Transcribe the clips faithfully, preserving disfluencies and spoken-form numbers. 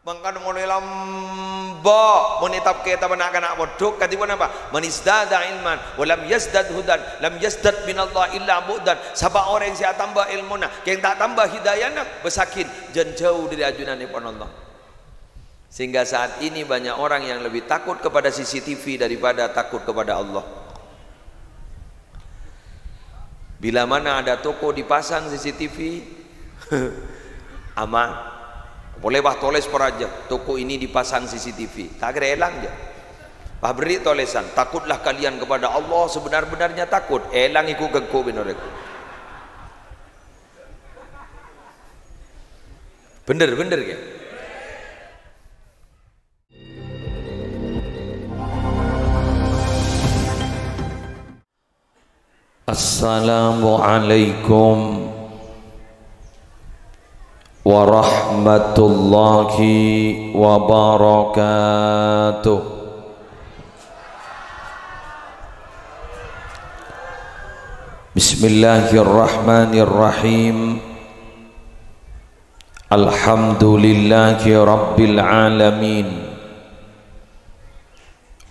Mangkana molaè lambâ' mon ètap-kètabhâ na'-kana' pondhuk, kadhi ponapa? "Man izdada ilman wa lam yazdad hudan, lam yazdad minallah illa bu'dan." Sapa orèng sè atamba èlmona, kèng ta' tamba hidayana, bâsaghin, jhân jhâu dhâri ajunanèpon Allah. Sehingga saat ini banyak orang yang lebih takut kepada C C T V daripada takut kepada Allah. Bila mana ada toko dipasang C C T V, aman. Polè pas tolès parajâ, "Toko ini dipasang C C T V." Ta' kèra èlang, jâ. Pas bherri' tolèsan, "Takutlah kalian kepada Allah sebenar-benarnya takut." Èlang iku gengko binoreku. Bhender, bhender, ya? Assalamualaikum warahmatullahi wabarakatuh. Bismillahirrahmanirrahim. Alhamdulillahi rabbil alamin.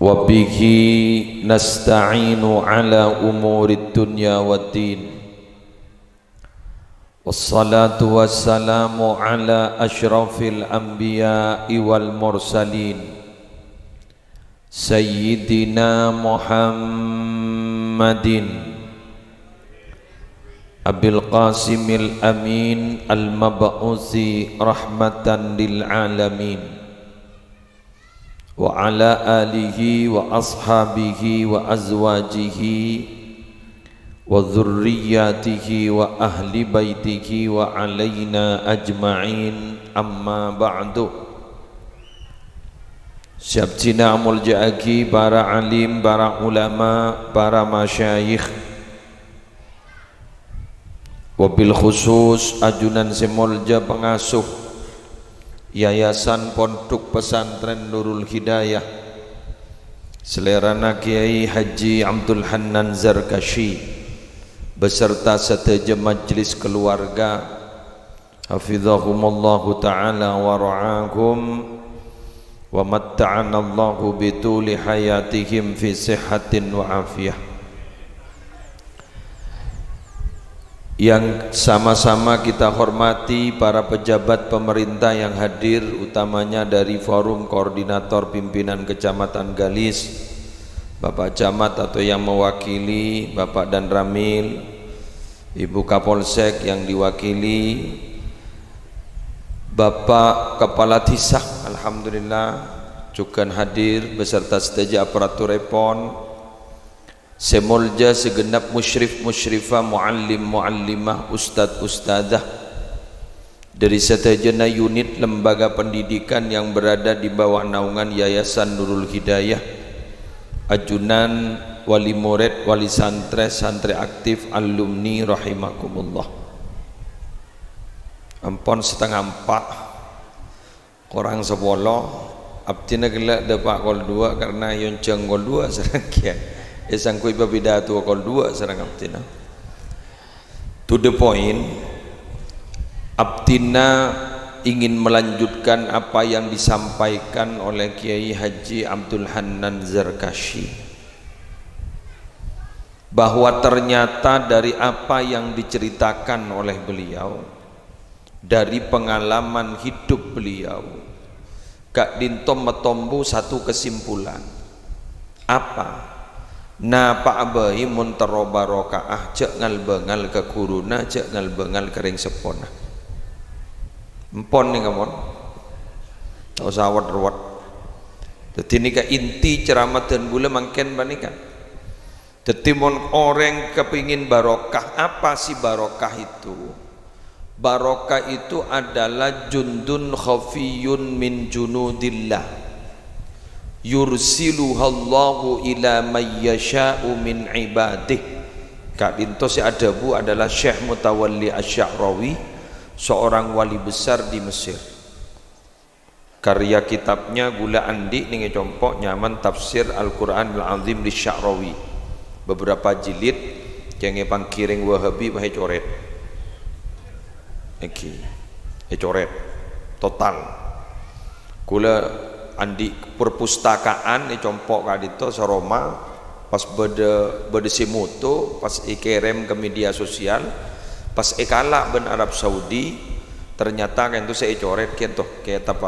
Wa bihi nasta'inu ala umurid dunya waddin. Wassalatu wassalamu ala asyrafil anbiya'i wal mursalin, Sayyidina Muhammadin Abil Qasimil Amin al-mab'usi rahmatan lil alamin, wa ala alihi wa ashabihi wa azwajihi wa dzurriyyatihi wa ahli baitihi wa alaina ajma'in, amma ba'du. Sè abdhina amolja'aghi para alim, para ulama, para masyayikh, wabil khusus ajunan sè molja pangasuh Yayasan Pondhuk Pesantren Nurul Hidayah, salèrana Kiai Haji Abdul Hannan Zarkasyi beserta sadhâjâ majelis keluarga, hafizahumullahu ta'ala wa ra'ahum, wa matta'anallahu bituli hayatihim fi sihhatin wa afiyah. Yang sama-sama kita hormati para pejabat pemerintah yang hadir, utamanya dari Forum Koordinator Pimpinan Kecamatan Galis, Bapak Camat atau yang mewakili, Bapak Danramil, Ibu Kapolsek yang diwakili, Bapak Kepala Desa, alhamdulillah, jhughân hadir beserta sadhâjâ aparaturèpon, sè molja segenap musyrif musyrifah, muallim muallimah, ustad ustadzah, dhâri sadhâjâna unit lembaga pendidikan yang berada di bawah naungan Yayasan Nurul Hidayah, ajunan wali murid, wali santrè, santrè aktif, alumni rahimakumullah. Ampon setengah empat, korang sapolo, abdhina ghellâ' dâpa' kol duwâ' karna èyonjhâng kol duwâ' sareng kèya. Èsangghuy papidato kol duwâ' sareng abdhina. To the point, abdhina ingin melanjutkan apa yang disampaikan oleh Kiai Haji Abdul Hannan Zarkasyi, bahwa ternyata dari apa yang diceritakan oleh beliau, dari pengalaman hidup beliau, ka'dinto matombu satu kesimpulan. Apa? Napa'a bhâi mon terro barokah, jhâ' ngal-bângal ka ghuruna, jhâ' ngal-bângal ka rèng seppona. Empon nèka, mon. Ta' osa wet-ruwet. Dhâddhi nèka inti ceramah dân bulâ mangkèn panèka. Dhâddhi, mon orèng kepingin barokah, apa sih barokah itu? Barokah itu adalah jundun khafiyun min junudillah, yursiluhallahu ila may yasha'u min ibadih. Ka'dinto sè adhâbu adalah Syekh Mutawalli Asy-Sya'rawi, seorang wali besar di Mesir. Karya kitabnya ghulâ andi' nèng è compo' nyamana Tafsir Al-Qur'anil Azim Lisy-Sya'rawi. Beberapa jilid, kèng èpangghirèng Wahabi pas ècorèt. Èngghi. Ècorèt. Total. Kaulâ andi' perpustakaan è compo' ka'dinto saroma, pas bâdâ, bâdâ sè moto, pas èkèrèm ka media sosial, pas èkala' bân Arab Saudi, ternyata ka'dinto sè ècorèt ka'dinto kètab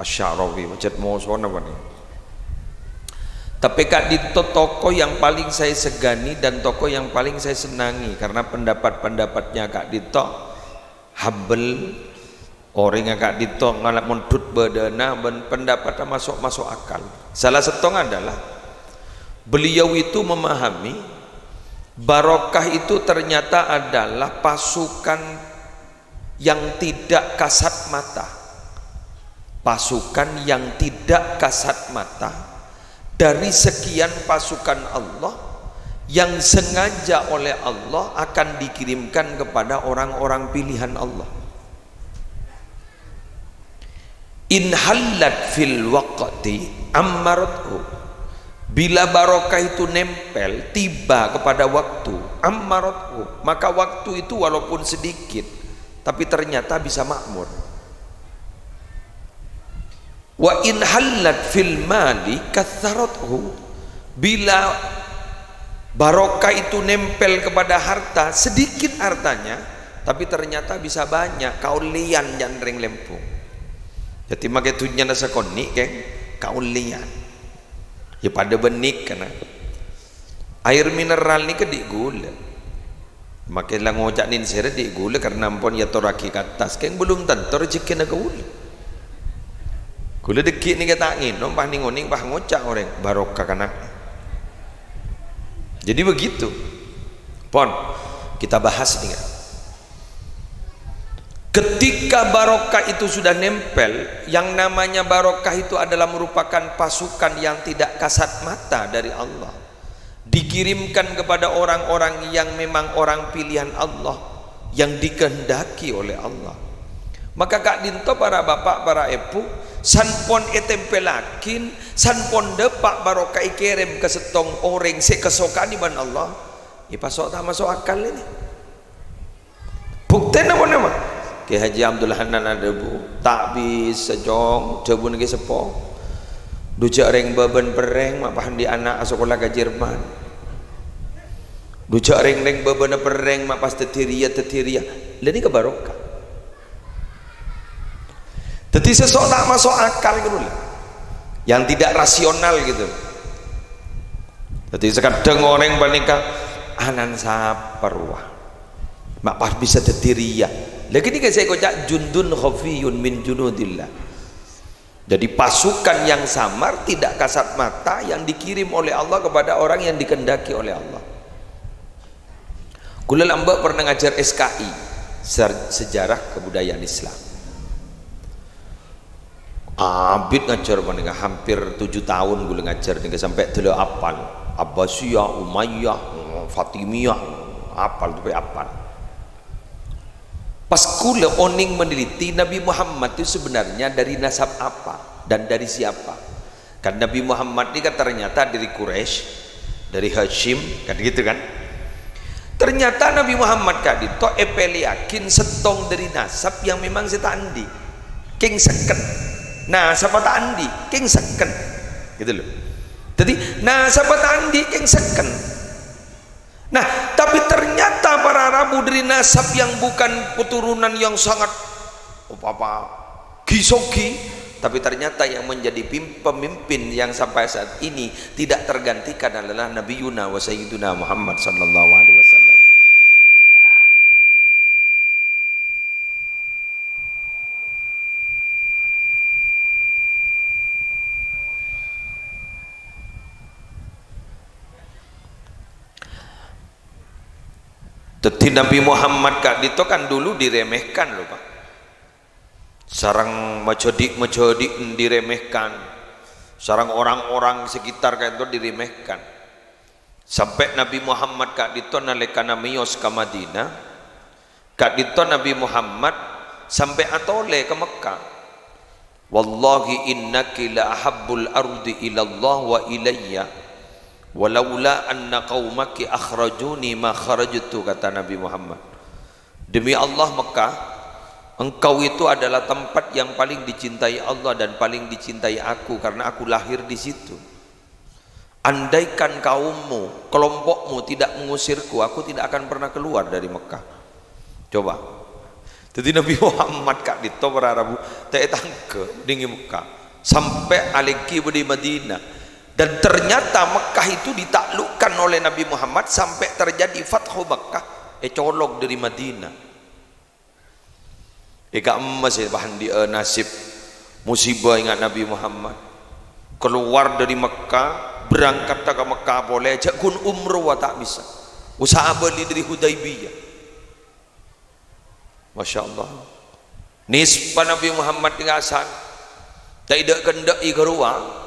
Asy-Sya'rawi, pajhât mosona bânnè. Tapè ka'dinto tokoh yang paling saya segani dan tokoh yang paling saya senangi karena pendapat-pendapatnya ka'dinto humble, orèngnga ka'dinto ngala-, mondhut bâdâna bân pendapatta maso', maso' akal. Salah sèttongnga adalah beliau itu memahami barokah itu ternyata adalah pasukan yang tidak kasat mata. Pasukan yang tidak kasat mata dari sekian pasukan Allah yang sengaja oleh Allah akan dikirimkan kepada orang-orang pilihan Allah. In hallat fil waqti ammarathu. Bila barokah itu nempel, tiba kepada waktu, ammarathu, maka waktu itu walaupun sedikit, tapi ternyata bisa makmur. Wa in hallat fil mali katsarathu. Bila barokah itu nempel kepada harta, sedikit hartanya, tapi ternyata bisa banyak, kaollèyan jhâ' rèng lèmbung. Dhâddhi makè dhunnyana sakonè', kèng, kaollèyan. Yâ padâ bân nèka, na. Air mineral nèka dhi' ghulâ. Makè la ngoca' nèn sèra dhi' ghulâ karna ampon èyatorraghi ka attas, kèng belum tanto rejekkèna kaulâ. Ghulâ dhâggi' nèka ta' ngènom, pas nèng-onèng, pas ngoca' orèng, "Barokah kana'." Jadi begitu. Pon, kita bahas nèka. Ketika barokah itu sudah nempel, yang namanya barokah itu adalah merupakan pasukan yang tidak kasat mata dari Allah, dikirimkan kepada orang-orang yang memang orang pilihan Allah, yang dikehendaki oleh Allah. Maka ka'dinto para bapa', para èbhu, san pon ètèmpèllaghi, san pon dâpa' barokah èkèrèm ka sèttong orèng sè èkasokanè bân Allah, èpaso' ta' maso' akal ini. Buktèna ponapa? Kè Haji Abdul Hanan adhâbu, "Ta' bisa, Cong, dhâbuna kè seppo. Dhu jhâ' rèng bâbâna perrèng ma' pas andi' ana' asakola ka Jerman. Dhu jhâ' rèng-rèng bâbâna perrèng ma' pas dhâddhi rèya, dhâddhi rèya." Lah nèka barokah. Dhâddhi sè so-, ta' maso' akal gitu loh. Yang tidak rasional gitu. Dhâddhi sakadhâng orèng panèka, "Ana'na sapa rowa? Ma' pas bisa dhâddhi rèya." Lah ghânèka sè èkoca' jundun khafiyun min junudillah. Jadi pasukan yang samar, tidak kasat mata, yang dikirim oleh Allah kepada orang yang dikehendaki oleh Allah. Kaulâ lambâ' pernah ngajar S K I, Sar-, Sejarah Kebudayaan Islam. Abit ngajar panèka, hampir tujuh taon kaulâ ngajar nèka, sampè' dâlâ apal. Abbasiyah, Umayyah, Fatimiyah, apal, sampè' apal. Pas kaulâ onèng meneliti Nabi Muhammad itu sebenarnya dari nasab apa dan dari siapa. Kan Nabi Muhammad ini kan ternyata dari Quraisy, dari Hashim, kan gitu kan. Ternyata Nabi Muhammad ka'dinto èpèlèyaghi sèttong dhâri nasab yang memang sè ta' andi'. Kèng sèket. Nasabba ta' andi', kèng sèket. Gitu loh. Jadi, nasabba ta' andi', kèng sèket. Nah, tapi ternyata para rabu dhâri nasab yang bukan keturunan yang sangat, apa-apa, ghi-soghi, tapi ternyata yang menjadi pim-, pemimpin yang sampai saat ini tidak tergantikan adalah Nabiyuna wa Sayyiduna Muhammad sallallahu alaihi wasallam. Dhâddhi Nabi Muhammad ka'dinto kan dulu diremehkan loh, Pak. Sareng majhâdhi'-majhâdhi'en diremehkan. Sareng orang-orang sekitar ka'dinto diremehkan. Sampè' Nabi Muhammad ka'dinto nalèkana mèyos ka Madinah, ka'dinto Nabi Muhammad sampè' atolè ka Mekkah. "Wallahi innaki la ahabbul ardi ilallah wa ilayya, walaula anna qaumaki akhrajuni ma kharajtu," kata Nabi Muhammad. "Demi Allah, Mekkah, Engkau itu adalah tempat yang paling dicintai Allah dan paling dicintai aku, karena aku lahir di situ. Andaikan kaummu, kelompokmu tidak mengusirku, aku tidak akan pernah keluar dari Mekah. Coba. Jadi Nabi Muhammad ka'dinto para rabu, ta' ètangghâ nèng Mekah. Sampè' alèngghi bâdâ è Madinah. Dan ternyata Mekah itu ditaklukkan oleh Nabi Muhammad sampai terjadi Fathu Mekah, ècolok dâri Madinah. È ka'emma sè pahandi'â nasib musibâ ènga' Nabi Muhammad. Kalowar dâri Mekka, berangkat ka Mekka polè, jhâ' ghun umroh ta' bisa. Usaha bâli dâri Hudaibiyah. Masya Allah. Nispa Nabi Muhammad ènga' san. Ta' èdhâ'-kendhâ'i ghâruwa.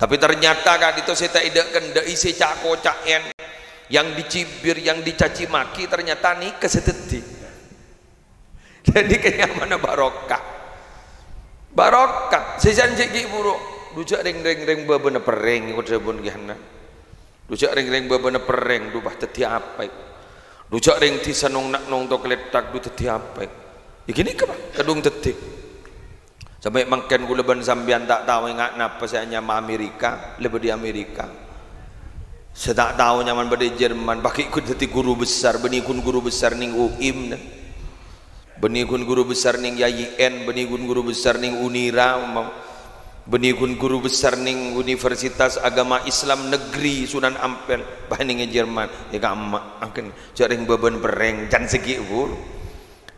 Tapi ternyata ka'dinto sè ta' èdhâ'-kendhâ'i, sè ca'-koca'èn, yang dicibir, yang dicaci maki, ternyata nèka sè dhâddhi. Dhâddhi kanyamana barokah. Barokah. Sè jhân ghi' buru. Dhu jhâ' rèng-rèng bâbâna perrèng, kodhâ pon ghi' hana. Dhu jhâ' rèng-rèng bâbâna perrèng, dhu bâh dhâddhi apa? Dhu jhâ' rèng dhisa nong-na'nong to kalèthak, dhu dhâddhi apa? Yâ ghânèka, Pak, kadhung dhâddhi. Sampè' mangkèn kaulâ bân sampèyan ta' tao ènga' napa sè anyama Amerika, la bâdâ è Amerika. Sè ta' tao nyamana bâdâ è Jerman, paghi' ghun dhâddhi guru besar, bânnè ghun guru besar nèng U I M, nah. Bânnè ghun guru besar nèng Y I N, bânnè ghun guru besar nèng Unira, ma-, bânnè ghun guru besar nèng Universitas Agama Islam Negeri Sunan Ampel, bâh nèng è Jerman, yâ ka'emma, angkèn, jhâ' rèng bâbâna perrèng, can sè ghi' buru.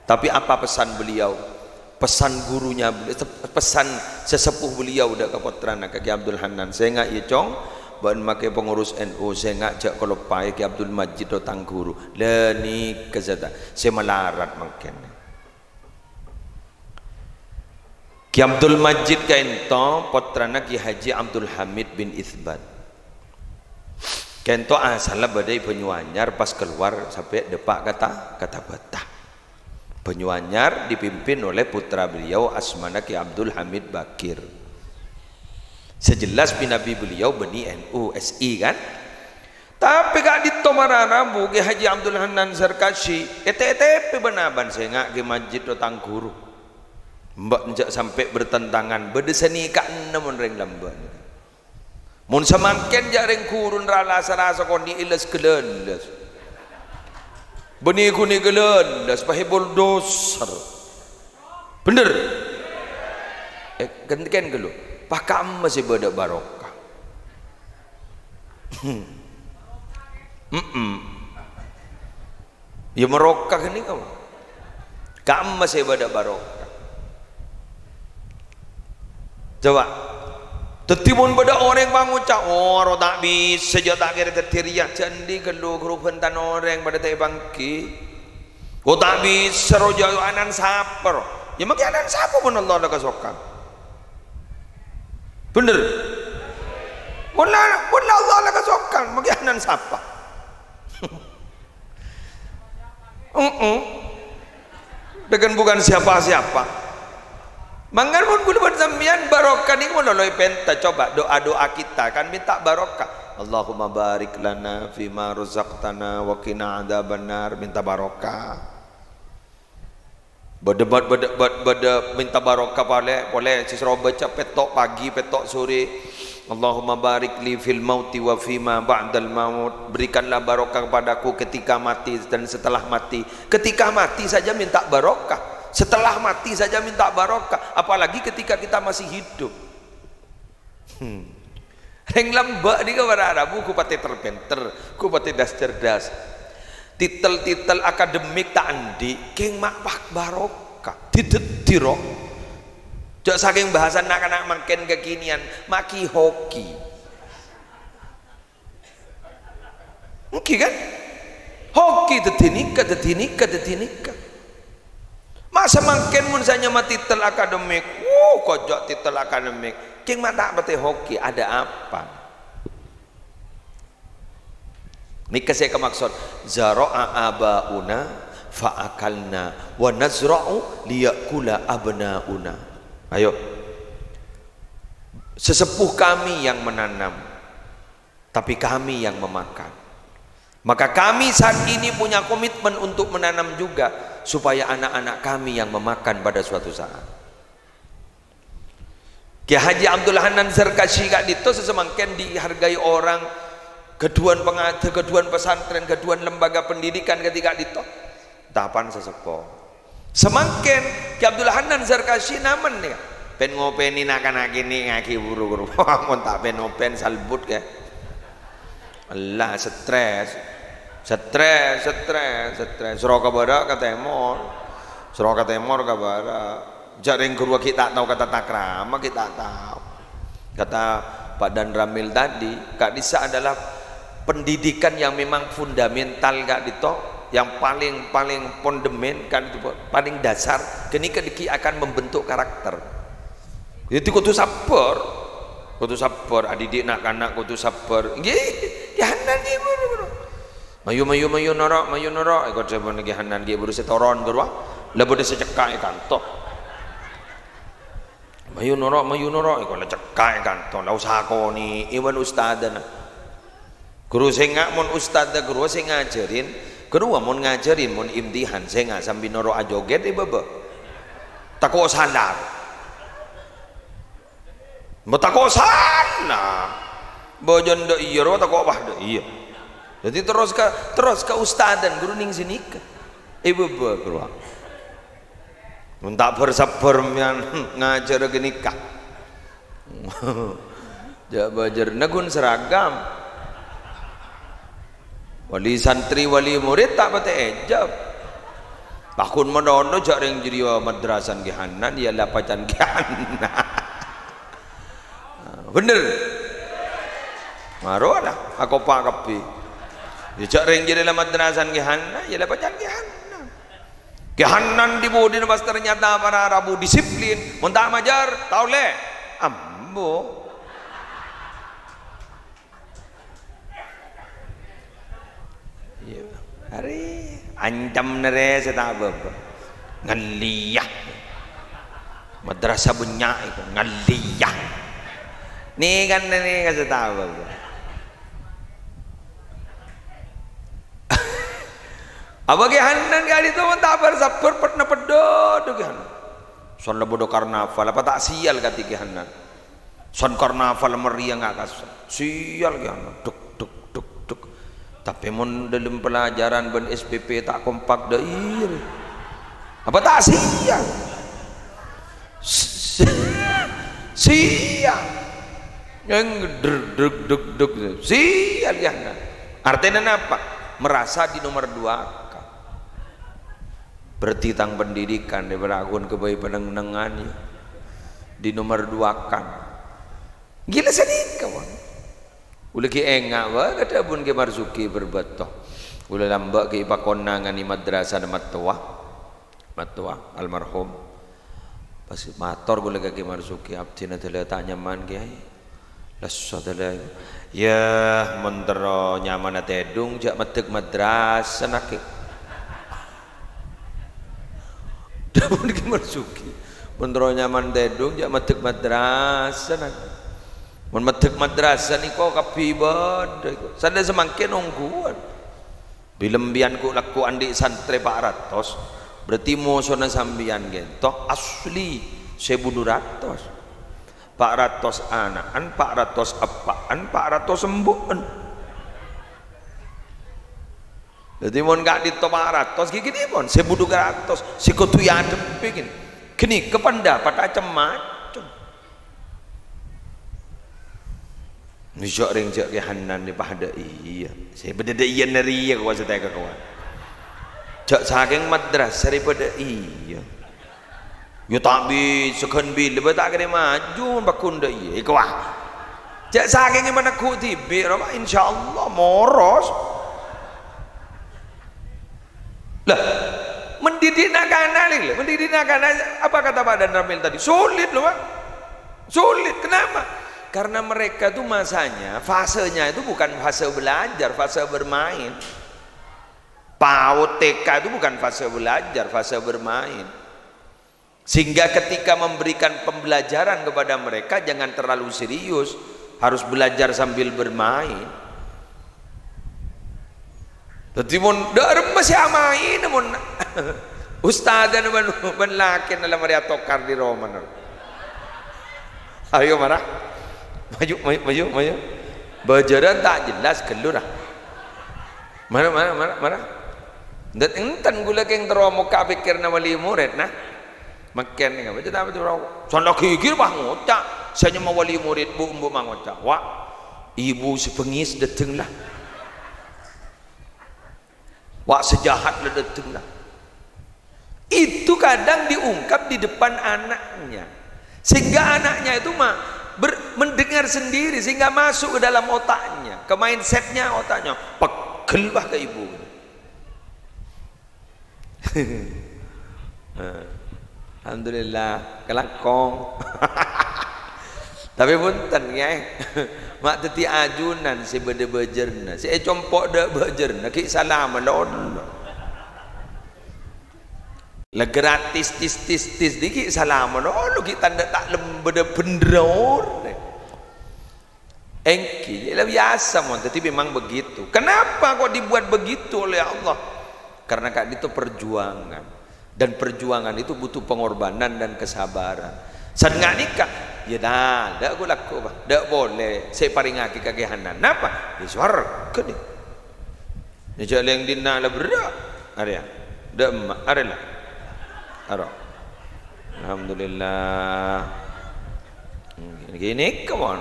Tapi apa pesan beliau? Pesan gurunya, pesan sesepuh beliau dâ' ka pottrana, ka Kè Abdul Hannan. Sènga', yâ, Cong, bâ'na makè pengurus N U, sènga' jhâ' kaloppaè Kè Abdul Majid, ro tang guru. La nèka sè ta-, sè malarat mangkèn. Kè Abdul Majid ka'dinto pottrana Kè Haji Abdul Hamid bin Itsban. Ka'dinto asalla bâdâ è Banyuanyar, pas kalowar sampè' dâpa' ka Ta-, ka Tabata. Banyuanyar dipimpin oleh putra beliau, asmana Kè Abdul Hamid Bakir. Sè jelas bi-, nabi beliau bânnè N U, S I, kan? Tapè ka'dinto mara rabu Kè Haji Abdul Hannan Zarkasyi, ètè-ètèpè bân abâ'na, sènga' Kè Majid, ro tang guru. Mbâ' jhâ' sampè' bertentangan, bâdâ sanèka ennem mon rèng lambâ' nèka. Mon samangkèn jhâ' rèng ghuruna ra-, la-, sa-, rasa kondhi èllas ghâlâllas. Bânnè ghun ghâlâllas, pahè buldoser. Bhender? Eh, ghân-, ghân ghâllu. Pas ka'emma sè bâdâ barokah. Mm-mm. Yâ, barokah ghânèka, Pak. Ka'emma sè bâdâ barokah. Coba. Dhâddhi mon bâdâ orèng pangoca', "Oh, ro ta' bisa, jhâ' ta' kèra dhâddhi rèya." Jhâ' andi' ghâllu ghâruban tan orèng padâ ta' èpangghi. "Oh, ta' bisa, ro jhâ' ana'na sapa, ro?" Yâ, makè ana'na sapa mon Allah la kasokan? Bhender? Mon la, mon la Allah la kasokan, makè ana'na sapa? Heeh. Dengan bukan siapa-siapa. Mangkana mon kaulâ bân sampèyan barokah nèko malolo èpènta, coba doa-doa kita kan minta barokah. Allahumma barik lana fima razaqtana wa qina adzabannar, minta barokah. Bâdâ, bâd-, bâdâ, bâd-, bâdâ minta barokah polè, polè sè soro baca pètto' pagi, pètto' sore. Allahumma barik li fil mauti wa fima ba'dal maut. Berikanlah barokah kepadaku ketika mati dan setelah mati. Ketika mati saja minta barokah. Setelah mati saja minta barokah. Apalagi ketika kita masih hidup. Hmm. Rèng lambâ' nèka para rabu ghu patè ter-pènter, ghu patè das-cerdas. Titel-titel akademik ta' andi', kèng ma' pa-, barokah. Dhâddhi, dhâddhi, ro. Jhâ' sakèng bhâsana na'-kana' mangkèn kekinian, maki hoki. Ènggi, kan? Hoki dhâddhi nèka, dhâddhi nèka, dhâddhi nèka. Ma' samangkèn mon sè anyama titel akademik, wuh, kojjhâ' titel akademik. Kèng ma' ta' patè hoki, ada apa? Nèka sè èkamaksod, "Zara'a aba'una fa akalna, wa nazra'u liya'kula abna'una." Ayo. Sesepuh kami yang menanam, tapi kami yang memakan. Maka kami saat ini punya komitmen untuk menanam juga, supaya anak-anak kami yang memakan pada suatu saat. Kiai Haji Abdul Hanan Zarkasyi ka'dinto sè samangkèn dihargai orang, ghâdhuwân pengada, ghâdhuwân pesantren, ghâdhuwân lembaga pendidikan kadhi ka'dinto. Tapan sè seppo. Samangkèn Kiai Abdul Hanan Zarkasyi namen, ya. Pèn ngopènè na'-kana' kènè' ngaghi buru-buru. Mon ta' pèn-opèn salbut, ya. Ella, stres. Stres, stres, stres. Soro ka bârâ', ka tèmor. Soro ka tèmor, ka bârâ'. Jhâ' rèng ghâruwa ghi' ta' tao ka tata krama, ghi' ta' tao. Kata Pak Dan Ramil tadi, ka'dissa' adalah pendidikan yang memang fundamental ka'dinto, yang paling, paling fondemen ka'dinto, paling dasar, ghânèka dhâggi' akan membentuk karakter. Dhâddhi kodhu sabbhâr, kodhu sabbhâr, adhidhik na'-kana' kodhu sabbhâr. Ngghi, Kiai Hanan ngghi buru-buru. Mayu, mayu, mayu noro', mayu noro'. Èko dhâbuna Kiai Hanan, ghi' buru sè toron ghâruwa. La bâdâ sè cekka' è kanto. Mayu noro', mayu noro'. Èko la cekka' è kanto. La osa konè'è bân ustadzana. Ghuru sènga' mon ustadz ghâruwa sè ngajhârin, ghâruwa mon ngajhârin, mon imtihan sènga' sambi noro' ajogèt è bâbâ. Tako' sala. Mon tako' sala. Bâjâna dâ' iyâ rowa tako' pas dâ' iyâ. Dhâddhi terros ka, terros ka ustadzan ghuru nèng sanèka. È bâbâ ghâruwa. Mon ta' bhâr-sabbhâr sampèyan ngajhârâ ghânèka. Jhâ' bâjârna ghun seragam. Wali santri, wali murid ta' patè èjhâb. Pakon manono jhâ' rèng jârèya madrasana Kiai Hanan, ya la pacan Kiai Hanan. Bhender. Maro la, akopa' kabbhi. Ya jhâ' rèng jârèya la madrasana Kiai Hanan, ya la pacan Kiai Hanan. Kiai Hanan di-budina pas ternyata para rabu disiplin, mon ta' majâr, ta' ollè. Ambu. Iyâ, arè ancamna rè sè ta' bâbâ. Ngallèya. Madrasah bânnya' èko, ngallèya. Nèkan, nèkan sè ta' bâbâ. Apa Kiai Hanan ka'dinto mon ta' bhâr-sabbhâr, pet-, na peddhâ, dhu Kiai Hanan. Son la bâdâ karnaval, apa ta' sial kadhi Kiai Hanan? Son karnaval meriah ngakassa. Sial Kiai Hanan. Duk, duk, duk, duk. Tapè mon dâlem pelajaran bân S P P ta' kompak dâ' iyâ. Apa ta' sial? Sial. Yang druk, druk, druk, druk. Sial Kiai Hanan. Artèna napa? Merasa di nomor dua kan. Berarti tang pendidikan daripada akun kebaik peneng-nengan ya. Di nomor dua kan. Gila sanèka, Bang. Kaulâ ghi' enga' bâ' ka dhâbuna Kè Marzuki Perbato. Kaulâ lambâ' ghi' èpakonangan è madrasana mattowa. Mattowa, almarhum. Pas mator kaulâ ka Kè Marzuki, "Abdhina dâlâ ta' nyaman, Kèyaè." "Lesso dâlâ." "Yâ, mon terro nyamana tèdung, jhâ' maddhek madrasana, Kè." Dhâbuna Kè Marzuki, "Mon terro nyamana tèdung, jhâ' maddhek madrasana, Kè." Mon maddhek madrasah nèko kabbhi ibâdâ nèko. Sandhâ samangkèn ongghuwân. Bilâ sampèyan ghu-, lagghu' andi' santrè pa' ratos, berarti mosona sampèyan ghânto asli sèbu dhu ratos. Pa' ratos ana'an, pa' ratos eppa'an, pa' ratos embu'en. Dhâddhi, mon ka'dinto pa' ratos, ghi' ghi' pon, sèbu dhu ratos, sè kodhu èadhebbhi, ghi. Ghânèka pandhâpatta cem-macem. Jhâ' rèng jhâ' Kè Hanan nè padâ iyâ. Sè padâ iyâ nèrèya kowa sè tèka kowa. Jhâ' sakèng madrasah rè padâ iyâ. Yâ ta' bisa ghân bilâ bâ' ta' kèra maju, mon pagghun dâ' iyâ. Èko, wah. Jhâ' sakèng èpanegghu' dhibi', rowa, insyaallah moros. Lah, mendidik anak-anak ini, loh, mendidik anak-anak, apa kata Pak Dan Ramil tadi? Sulit, loh, Pak. Sulit. Kenapa? Karena mereka tuh masanya, fasenya itu bukan fase belajar, fase bermain. PAUD, T K itu bukan fase belajar, fase bermain. Sehingga ketika memberikan pembelajaran kepada mereka, jangan terlalu serius, harus belajar sambil bermain. Dhâddhi, mon dâ' remma sè amaèn, mon Ustadzan bân, bân lakèna la marè atokar dâri romana. Ayo, mara. Maju, maju, maju, maju. Bâjârân ta' jelas ghâllu, ra. Mara, mara, mara, mara. Enten, enten ghulâ kèng terro mokka' pèkkèranna wali murid, nah. Mangkèn, ngapa jâ' ta' terro? San la ghighir, wah, ngoca'. Sè nyama wali murid, bu, embu' ma ngoca'. Wa', ibu sè bengis dâteng, la. Wa', sè jahat la dâteng, la. Itu kadang diungkap di depan anaknya. Sehingga anaknya itu ma-, ber-, mendengar sendiri, sehingga masuk ke dalam otaknya, ke mindsetnya otaknya. Pegel, wah, ka ibu. Alhamdulillah, kalangkong. Tapè bhunten, Kèyaè. Ma' dhâddhi ajunan sè bâdâ bâjârna, sè ècompo' dâ' bâjârna, ghi' sala malolo. La gratis, tis, tis, tis, dhi ghi' sala malolo, ghi' tandhâ ta' lem-, bâdâ bhendror. Èngghi, la biyasa, mon. Jadi memang begitu. Kenapa kok dibuat begitu oleh Allah? Karena ka'dinto perjuangan. Dan perjuangan itu butuh pengorbanan dan kesabaran. San nga' nèka, ya tadâ' ghu-lagghu, Pak. Tadâ' polè sè èparèngaghi kakèyanan. Napa? Ya, sowarghâ, nè. Nè jhâ' lèng dinna' la berrâ'. Arèya. Dâ' emma', arèya la. Aro. Alhamdulillah. Ghânèka, mon.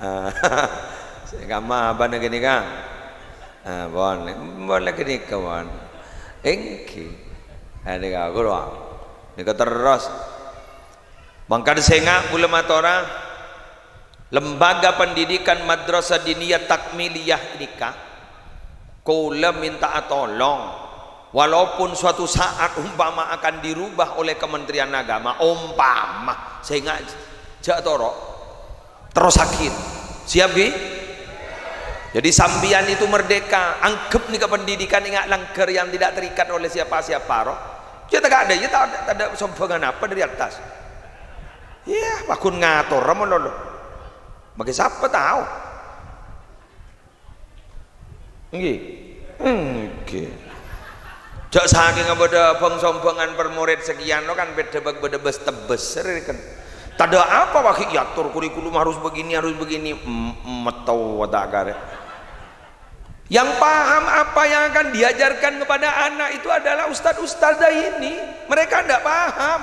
Ah, sè kamma abâna ghânèka. Ah, pon. Pon la ghânèka, mon. Èngghi. Ghânèka, ghuru. Nèka terros. Mangkana sènga' kaulâ matora, Lembaga Pendidikan Madrasah Diniyah Takmiliyah nèka, kaulâ mènta'a tolong, walaupun suatu saat umpama akan dirubah oleh Kementerian Agama, umpama, sènga' jhâ' toro', terrossaghi. Siap, ghi? Jadi, sampèyan itu merdeka, anggep nèka pendidikan ènga' langghâr yang tidak terikat oleh siapa-siapa, roh. Ya, tadâ', ya, ta-, tadâ' sombhângan apa dari atas. Iyâ, paggun ngatorra malolo. Maghi sapa tao? Èngghi? Èngghi. Jhâ' sakènga bâdâ bâng-sombhângan per mored sakèyan lo kan bâdâ bâk-, bâdâ bes-tebbes, rèken. Tadâ' apa, wah, ghi' èyator kurikulum harus begini, harus begini. M-, mettau ta' karè. Yang paham apa yang akan diajarkan kepada anak itu adalah ustadz-ustadzah ini. Mereka ndak paham.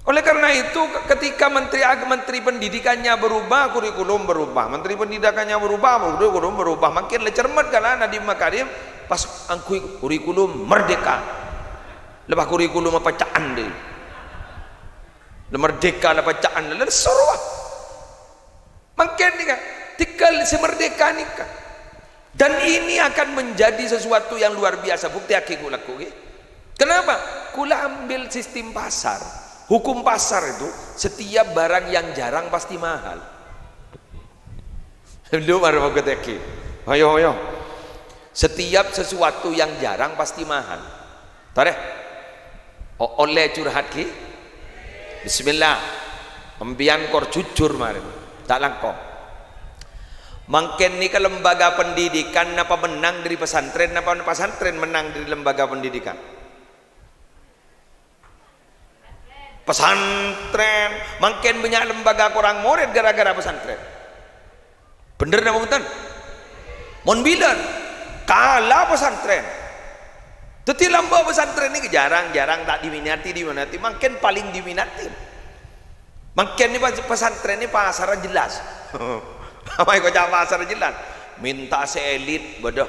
Oleh karena itu, ke-, ketika menteri ag-, menteri pendidikannya berubah, kurikulum berubah. Menteri pendidikannya berubah, kurikulum berubah. Mangkèn la cermet kala Nadiem Makarim pas angghuy kurikulum merdeka. Lepas kurikulum apa ca'an deh. La merdeka la paca'an, la, la soro, ah. Mangkèn nèka, tèngghâl sè merdeka nèka. Dan ini akan menjadi sesuatu yang luar biasa. Buktèyaghi kaulâ, ghi. Kenapa? Kaulâ ambil sistem pasar. Hukum pasar itu, setiap barang yang jarang pasti mahal. Lu mara buktèyaghi. Ayo, ayo. Setiap sesuatu yang jarang pasti mahal. Torè. O-, ollè curhat, ghi? Bismillah. Empèyan kor jujur marèn. Ta' langkong. Mangkèn nèka lembaga pendidikan napa mennang dâri pesantren, napa pesantren mennang dâri lembaga pendidikan? Pesantren. Mangkèn bânnya' lembaga korang mored gara-gara pesantren. Bhender napa bhunten? Mon bilân, kala pesantren. Dhâddhi lambâ' pesantren nèka jhârâng-jhârâng ta' diminati, diminati. Mangkèn palèng diminati. Mangkèn nè pas-, pesantren nè pasarra jelas. Apa èkoca' pasarra jelas? Mènta sè elit bâdâ.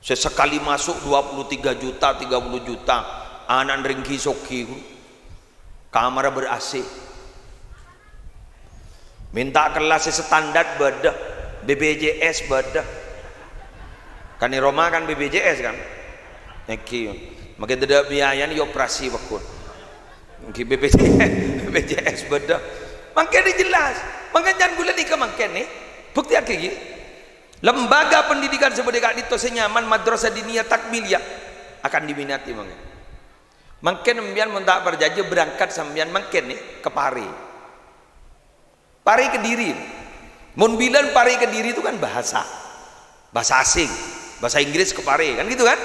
Sè sakalè maso' dua puluh tiga juta, tiga puluh juta. Ana' rèng ghi-sogi. Kamarra ber-A C. Mènta kellas sè standar bâdâ, B P J S bâdâ. Kan è roma kan B P J S kan? Èngghi, mangkèn tadâ' biayana èoperasi paggun. Èngghi B P J S, B P J S bâdâ. Mangkèn jelas. Mangkèn can ghulâ nèka mangkèn nè. Buktèyaghi, ghi. Lembaga pendidikan sè bâdâ ka'dinto sè nyaman, Madrasah Diniyah Takmiliyah, akan diminati mangkèn. Mangkèn empèyan mon ta' parcajâ, berangkat sampèyan mangkèn nè, ka Pare. Pare Kediri. Mon bilân Pare Kediri itu kan bahasa. Bahasa asing. Bhâsa Inggris kaparè, kan gitu kan?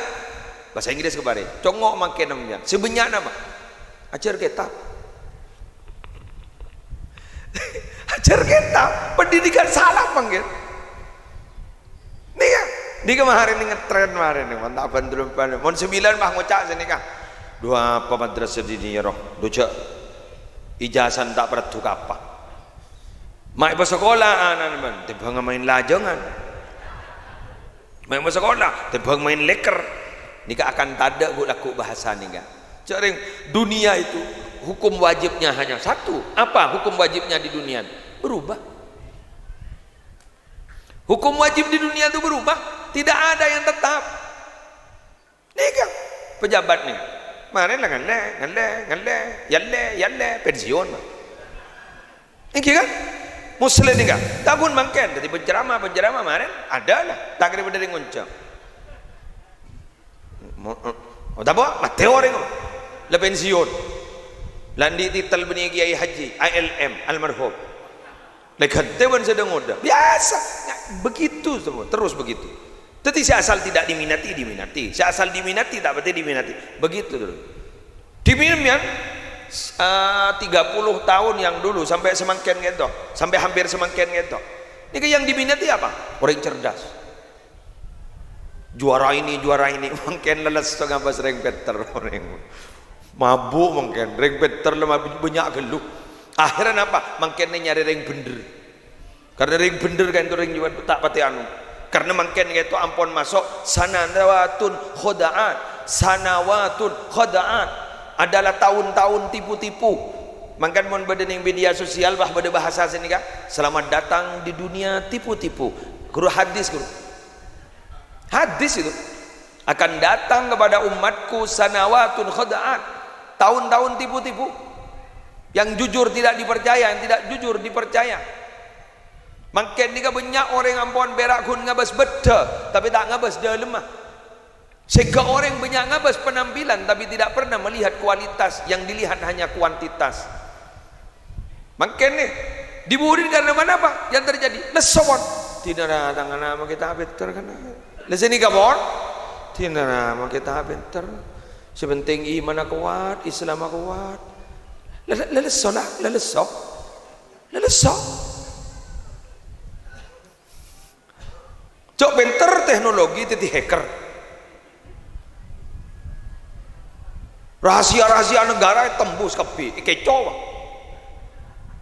Bhâsa Inggris kaparè. Congo' mangkèn, sè bânnya' napa? Ajhâr kètab. Ajhâr kètab, pendidikan salaf mangkèn. Nèka, nèka marèn ngetrèn marèn, mon ta' bân-, mon sembilan mah ngoca' sanèka. Dhu apa madrasah diniyah rowa? Dhu jhâ' ijazah ta' parlo ka apa. Ma' èpasakola ana'na, bân, tèmbhâng maèn lajângan. Ma' èpasakola, tèmbhâng maèn lèker. Nèka akan tadâ' ghu-, lagghu' bhâsa nèka. Jhâ' rèng, dunia itu hukum wajibnya hanya satu. Apa hukum wajibnya di dunia? Berubah. Hukum wajib di dunia itu berubah. Tidak ada yang tetap. Nèka, pejabat nèka. Marèn la ngallè, ngallè, ngallè, yallè, yallè, pensiun. Ènggi kan? Muslim nèka. Ta' ghun mangkèn, dhâddhi penceramah, penceramah marèn, ada la. Ta' kèra bâdâ rèng ngonjhâng. Mo-, eh, oh, ta' apa? Matè orèng. La pensiun. La andi' titel bânnè Kiai Haji, A L M, almarhum. Lè ghântè bân sè dâ-ngodâ. Biasa. Nah, begitu semua. Terus begitu. Dhâddhi sè asal tidak diminati, diminati. Sè asal diminati, ta' patè diminati. Begitu terus. Diminum ya, s-, eh, tiga puluh tahun yang dulu sampai samangkèn kèto. Sampai hampir samangkèn kèto. Nèka yang diminati apa? Orang cerdas. Juara ini, juara ini. Mangkèn la lesso ngabâs rèng pènter orèng. Mabu' mangkèn, rèng pènter la mabu-, bânnya' ghâllu. Akhirnya napa? Mangkèn nyarè rèng bhender. Karna rèng bhender ka'dinto rèng ta' patè anu. Karna mangkèn ka'dinto ampon maso' sanawatun khoda'at. Sanawatun khoda'at adalah tahun-tahun tipu-tipu. Mangkèn mon bâdâ nèng media sosial, bah, bâdâ bhâsa sanèka, "Selamat datang di dunia tipu-tipu." Ghuru hadis, ghuru. Hadis itu. "Akan datang kepada umatku sanawatun khoda'at." Tahun-tahun tipu-tipu. Yang jujur tidak dipercaya, yang tidak jujur dipercaya. Mangkèn nèka bânnya' orèng ampon pèra' ghun ngabâs bâddhâ, tapè ta' ngabâs dâlemma. Sèngghâ orèng bânnya' ngabâs penampilan, tapè tidak pernah melihat kualitas, yang dilihat hanya kuantitas. Mangkèn nè, dibudin karena manabi yang terjadi? Lesso pon. Dinara tang ana' makè ta' pènter kan. Lè sanèka pon. Dinara makè ta' pènter. Sè penting imanna kowat, Islamma kowat. Lè-, lè-, lesso la, lè-, lesso. Lè-, lesso. Cok pènter teknologi dhâddhi hacker. Rahasia-rahasia negara ètembus kabbhi, èkèco, Pak.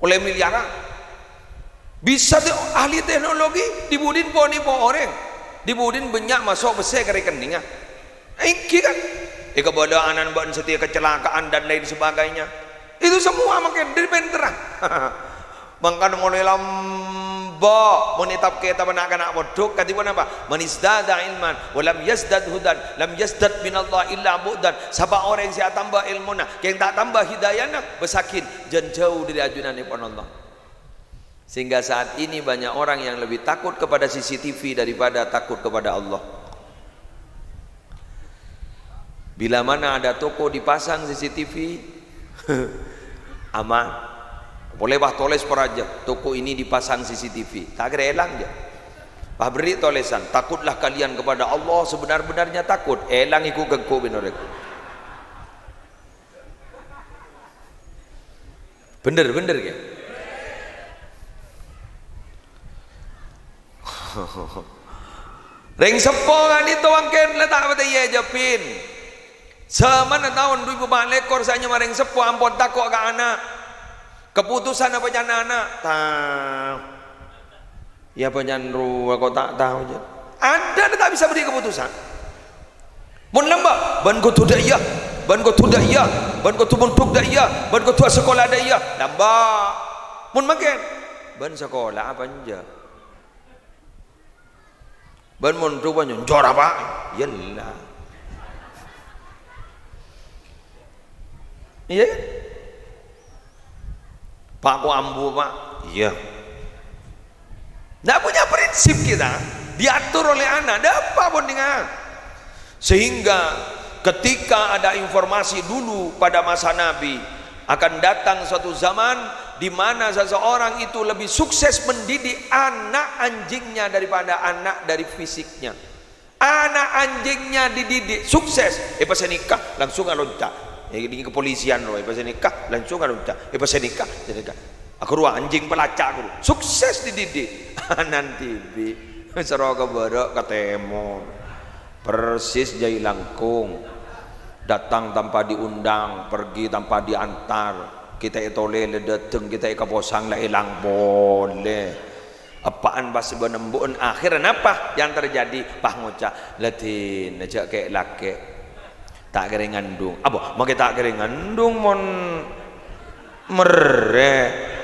Ollè miliaran. Bisa te-, ahli teknologi, dibudin pon-èpon orèng. Dibudin bânnya' maso' pèssè ka rekeningngà. Ènggi kan? Èkabâlâ ana'na bân satèya kecelakaan dan lain sebagainya. Itu semua mangkèn dhâri pènterra. Mangkana molaè lambâ' mon ètab-kètab na'-kana' pondhuk, kadhi ponapa? "Man izdada ilman wa lam yazdad hudan, lam yazdad minallah illa bu'dan." Sapa orèng sè atamba èlmona, kèng ta' tamba hidayana, bâsaghin, jhân jhâu dhâri ajunanèpon Allah. Sehingga saat ini banyak orang yang lebih takut kepada C C T V daripada takut kepada Allah. Bila mana ada toko dipasang C C T V, aman. Polè, bah, tolès parajâ, "Toko ini dipasang C C T V." Ta' kèra èlang, jâ. Bah, berri' tolèsan, "Takutlah kalian kepada Allah sebenar-benarnya takut." Èlang iku gengko binoreku. Bhender, bhender, ya? Rèng seppo ka'dinto mangkèn la ta' patè èajhâbin. Samanna taon du èbu pa' lèkor sè nyama rèng seppo ampon tako' ka ana'. Kapotosan apa can ana'? Tao. Iyâ, bânnya' rowa kok ta' tao, jâ. Anda ta' bisa beri keputusan. Mon lambâ', bân kodhu dâ' iyâ, bân kodhu dâ' iyâ, bân kodhu mondhuk dâ' iyâ, bân kodhu asakola dâ' iyâ, lambâ'. Mon mangkèn, bân sakola apa enjâ'? Bân mondhuk apa enjâ'? Enjâ' apa? Iyâ la. Iyâ, kan? Pak, kok ambu, Pak? Iyâ. Ndak punya prinsip kita, diatur oleh ana', ndak apa pon dengan. Sehingga ketika ada informasi dulu pada masa Nabi, akan datang suatu zaman di mana seseorang itu lebih sukses mendidik anak anjingnya daripada anak dari fisiknya. Ana' anjingnya dididik, sukses, èpasènèka, langsung alonca'. È, è kepolisian rowa, èpasènèka, langsung alonca'. Èpasènèka, sènèka. Aghârowa anjing pelaca' ghârowa. Sukses dididik. Ana'na dhibi'. Soro ka bârâ' ka tèmor. Persis jhâ' langkong. Datang tanpa diundang, pergi tanpa diantar. Kita ètolè la dâteng, kita èkaposang la èlang polè. Eppa'na pas bân embu'na, akhirnya apa yang terjadi? Pas ngoca', "La dinah jhâ' kè'-lakè'. Ta' kèra ngandung." Apa? Makè ta' kèra ngandung mon merrè'.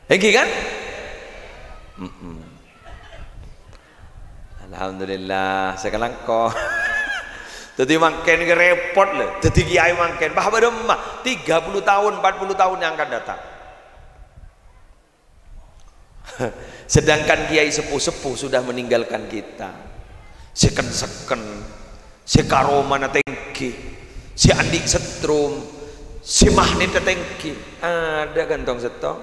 Èngghi kan? Mm-mm. Alhamdulillah, sakalangkong. Dhâddhi mangkèn ghi' rèpot, lho. Dhâddhi kiai mangkèn. Bâh, bâdâ emma, tiga puluh tahun, empat puluh tahun yang akan datang. Sedangkan kiai sepuh-sepuh sudah meninggalkan kita. Sè ken-sèken, sè karomana tèngghi, sè andi' setrum, sè magnetnya tèngghi. Ada kantong sèttong.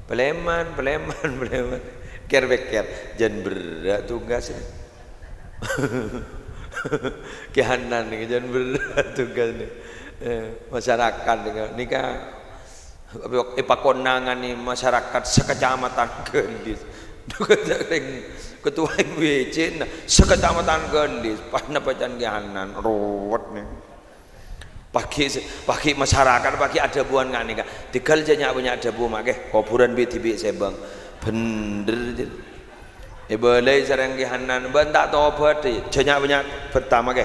Palèman, palèman, palèman. Kèr-pèkkèr, jân berrâ' tugasnya. Kè Hanan nèka jân berrâ' tugasnya. Eh, masyarakat nèka, nèka èpakonanganè masyarakat sekecamatan Galis. Ketua M W C na sekecamatan Galis, pas napa can Kè Hanan, ruwet nèka. Paghi', paghi' masyarakat, paghi' adhâbuwân ka'nèka. Tèghâl jhâ' nya'-bânnya' dhâbu, ma' kè, kobhurân bi'-dhibi' sè bâng. Bhender, jâ. Èbâlâi sareng Kè Hanan, "Bâ'na ta' tobhât, jhâ' nya'-bânnya' bhâta, ma' kè."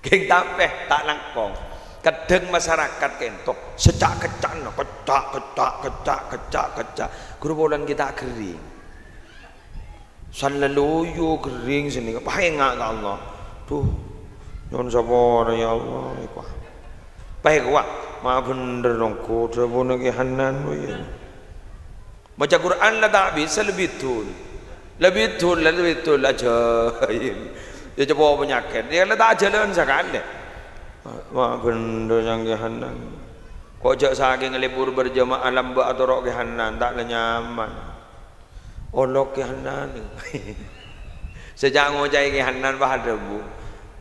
Kèng tapè, ta' langkong. Kadhâng masyarakat kènto, sè ca'-kècca'na, kècca', kècca', kècca', kècca', kècca'. Ghuru polana ghi' ta' ghering. Salaloyo ghering sanèka, paènga' ka Allah. Duh, nyo'on sapora, ya Allah, èkowa. Paèkowa, ma' bhender ongghu dhâbuna Kè Hanan, wè. Maca Qur'an la ta' bisa, la bidul. La bidul, la bidul, ajaib. Ya, coba panyakèt. Ya, la ta' ajhâlân sakalè. Ma' bhender, Cang Kè Hanan. Ko' jhâ' sakèng libur berjamaah lambâ' atoro' Kè Hanan, ta' la nyaman. Olok Kè Hanan. Sè ca' ngoca'è Kè Hanan pas adhâbu,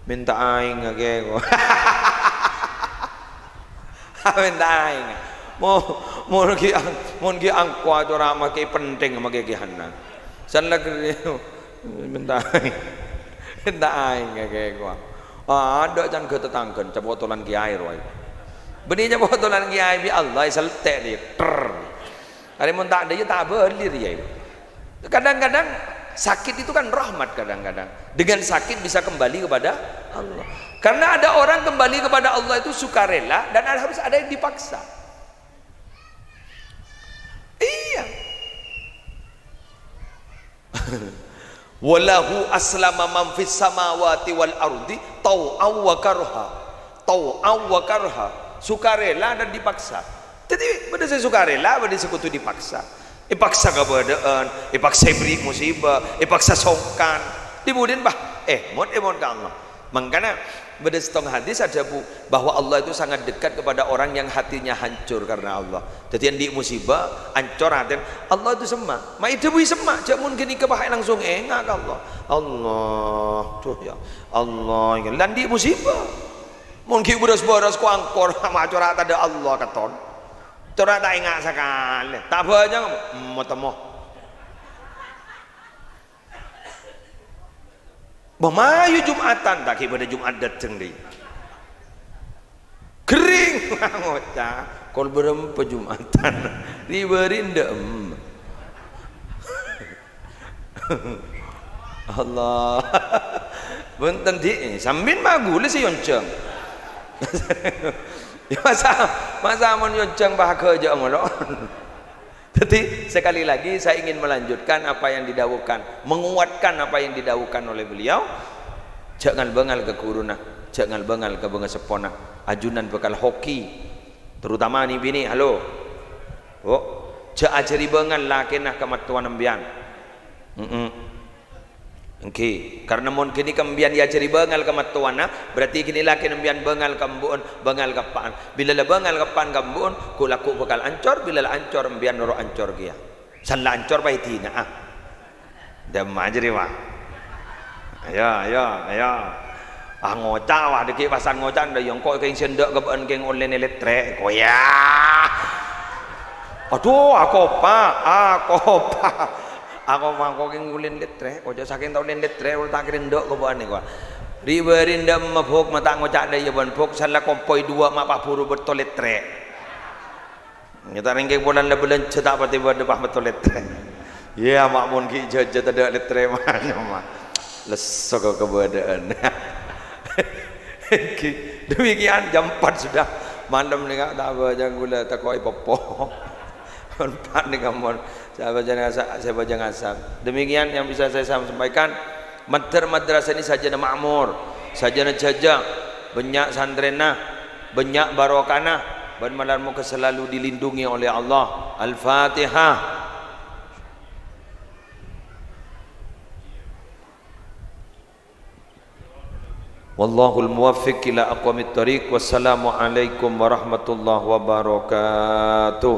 "Mènta aèng, Kè, ko'." Mènta aèng. Mo-, mon ghi' ang-, mon ghi' angko acara makè penting makè Kè Hanan. San la ghâri-, mènta aèng. Mènta aèng, Kè, ko'. Adâ' can ghâ' tatangghâna, capotolan kiai rowa. Bânnè capotolan kiai bi' Allah èsaltè' dhi, ter. Arè mon ta' dâjâ ta' bâli rèya. Kadang-kadang sakit itu kan rahmat kadang-kadang. Dengan sakit bisa kembali kepada Allah. Karena ada orang kembali kepada Allah itu sukarela dan harus ada yang dipaksa. Iya. "Walahu aslama man fis samawati wal ardi tau'an wa karha." Tau'an wa karha. Sukarela dan dipaksa. Dhâddhi, bâdâ sè sukarela, bâdâ sè kodhu dipaksa. Èpaksa kabâdâ'ân, èpaksa èberri' musibah, èpaksa songkan. Dhi-budhina, bâh, èmot-èmot ka Allah. Mangkana, bâdâ sèttong hadis adhâbu bahwa Allah itu sangat dekat kepada orang yang hatinya hancur karena Allah. Dhâddhi, andi' musibah, ancor atèna, Allah itu semma'. Ma' èdhâbui semma', jhâ' mon ghânèka pas langsung ènga' ka Allah. Allah, duh ya Allah, la andi' musibah. Mon ghi' bârâs-bârâs ko' angkor, ma' cora' tadâ' Allah katon. Cora' ta' ènga' sakalè. Ta' bâjâng, mo-, temmo. Bâh, mayu Jum'atan, ta' ghi' bâdâ Jum'at dâteng, dhi. Ghering, ngoca', "Kol bârâmpa Jum'atan?" Ri-bâri' endâ', em. Allah. Bhunten, dhi, sampèyan ma' ghulâ sè èyonjhâng. Ya, masa, masa mon èyonjhâng paghâjâ ngolok. Jadi, sekali lagi saya ingin melanjutkan apa yang didhâbukan, menguatkan apa yang didhâbukan oleh beliau. Jhâ' ngal-bângal ka ghuruna, jhâ' ngal-bângal ka bângaseppona. Ajunan bhâkal hoki, terutama nè'-binè', halo. Oh, jhâ' ajhâri bângal lakèna ka mattowana empèyan. Mm-mm. Èngghi, karna mon ghânèka empèyan èajhâri bângal ka mattowana, berarti ghânèka lakèna empèyan bângal ka embu'en, bângal ka eppa'en. Bilâ la bângal ka eppa'en ka embu'en, ghu'-lagghu' bhâkal ancor, bilâ la ancor empèyan noro' ancor kèya. Sella ancor paèdina, ah. Dâmma jârèya, wah. Ayo, ayo, ayo. Ah, ngoca', wah, dâgghi' pasan ngoca', dâ' iyâ engko' kèng sè endâ' ghâbâ'ân kèng ollèna lètrè', koya. Adhu, akopa, akopa. Akopa engko' kèng ollèna lètrè', koca sakèng ta' ollèna lètrè', ulo ta' kèra endâ' ghâbâ'ân nèko. Ri-bâri' dâmma, Bhuk, ma' ta' ngoca' dâ' iyâ bân, Bhuk, sella kompoy duwâ' ma' pabhuru bâkto lètrè'. Nyata rèng kèng polana bâlânjhâ ta' patè bâdâ pah metto lètrè'. Iyâ, ma' mon ghi' jhâjhâ tadâ' lètrè' manyoma. Lesso ka kabâdâ'ân. Ghi-, demikian jam empat sudah malem nèka ta' bâjâng ghulâ tako' èpoppo. Empat nèka mon sè bâjâng asa-, sè bâjâng asar. Demikian yang bisa saya sampaikan. Mandhâr madrasah ini sajâna makmur, sajâna jhâjhâ, bânnya' santrèna, bânnya' barokahna, bân malar moghâ selalu dilindungi oleh Allah. Al-Fatihah. Wallahul muwaffiq ila aqwamit thariq. Wassalamualaikum warahmatullahi wabarakatuh.